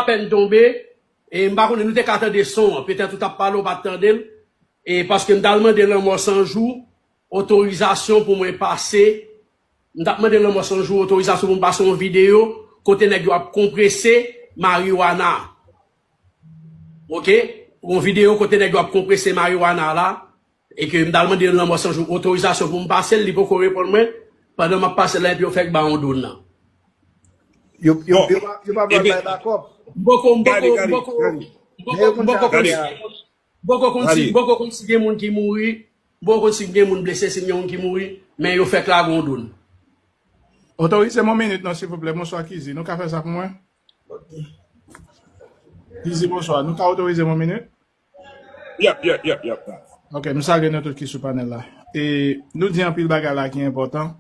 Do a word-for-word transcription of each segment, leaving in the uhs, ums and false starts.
pèn tonbe. E m pa konnen, nou te ka tande son an. Petèt ou t ap pale, ou pa t tande l. E paske m t al mande Lanmò San Jou otorizasyon pou mwen pase. M t ap mande Lanmò San Jou otorizasyon pou m pase yon videyo kote nèg yo ap konprese mariwana. Oke? Yon videyo kote nèg yo ap konprese mariwana la. E ke m t al mande Lanmò San Jou otorizasyon pou m pase l, li poko reponn mwen. Pandan m ap pase l la, epi yo fèk ba yon doun nan. Yo, yo, yo, pa- yo pa pral bay bakòp. M poko, m poko, m poko, m poko, m poko konn si, m poko konn si, m poko konn si gen moun ki mouri, m poko konn si gen moun blese, si gen moun ki mouri, men yo fèk lage yon doun. Otorize m yon minit non, silvouplè. Bonswa, Kizi. Nou ka fè sa pou mwen? Kizi, bonswa. Nou ka otorize m yon minit? Yap, yap, yap, yap. Ok, m salye nou tout ki sou panèl la. E nou di anpil bagay la ki enpòtan.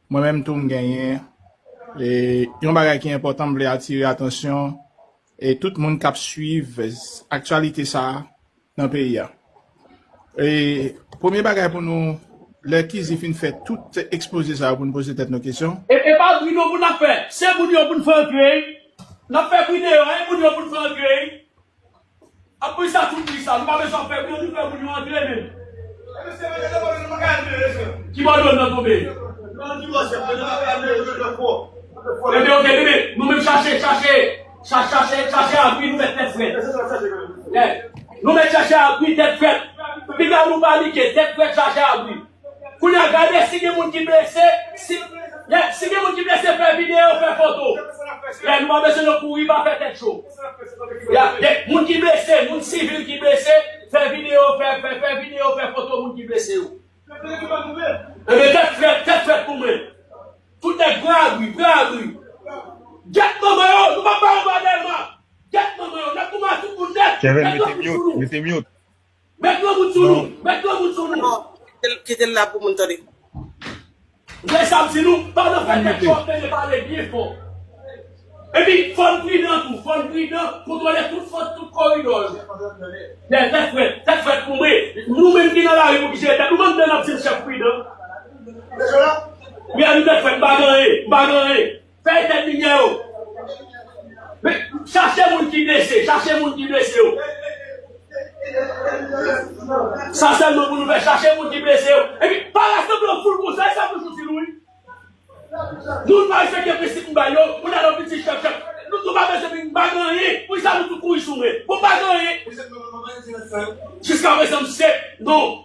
Mwen menm tou m genyen e, yon bagay ki enpòtan, m vle atire atansyon e tout moun k ap swiv aktyalite sa a nan peyi a. E premye bagay pou nou, lè Kizi fin fè tout ekspoze sa yo, pou n poze tèt nou kesyon. E, e pa bri non pou n ap fè. Se moun yo pou n fè antre. N ap fè bri deyò, e moun yo pou n fè antre. Apre sa, tout bri sa, nou pa bezwen fè bri, nou fè moun yo antre menm. Ki bò dlo nan tonbe? Ebyen, ok, bebe, nou menm chache, chache, chache, chache, chache abri, nou met tèt frèt. Eh, nou met chache abri, tèt frèt. Piga nou panike, tèt frèt, chache abri. Kounye a, gade si gen moun ki blese, si, yeah, si gen moun ki blese, fè videyo, fè foto. Yeah, nou pa bezwen yo kouri, pa fè tèt cho. Yeah, yeah, moun ki blese, moun sivil ki blese, fè videyo, fè, fè, fè videyo, fè foto moun ki blese yo. Ebyen, tèt frèt, tèt frèt pou mwen. Tout nèg pran abri, pran abri. Gèt manman yo, nou pa ba yo badèlman. Gèt manman yo, nèg kouman tout moun nèt. Kevin, mete mute, mete mute. Met granmoun sou nou! Met granmoun sou nou! Non, kite l la pou moun tande. Vle sa m di nou, pandan fè tèt cho ap tande pale byen fò. Epi, fò n pridan tou, fò n pridan, kontwole tout fòs, tout koridò yo. Tèt frèt, tèt frèt pou mwen. Nou menm ki nan lari pou ki jere tèt nou, ban m tande n ap di m chèf pridan. Wi, a nou tèt frèt, m pa gen anyen, m pa gen anyen. Fè etèn limyè yo. Men, chache moun ki blese, chache moun ki blese yo. Sa sèlman pou nou fè, chache moun ki blese yo. Epi, pa rasanble an foul konsa, e sa m toujou di nou, wi. Nou, nou pa respekte prensip m bay yo, pou n al an piti chèf, chèf. Nou, nou pa bezwen vin, m pa gen anyen. Poukisa nou tou kouri sou mwen? Pou m pa gen anyen. Jiskaprezan, m se, non.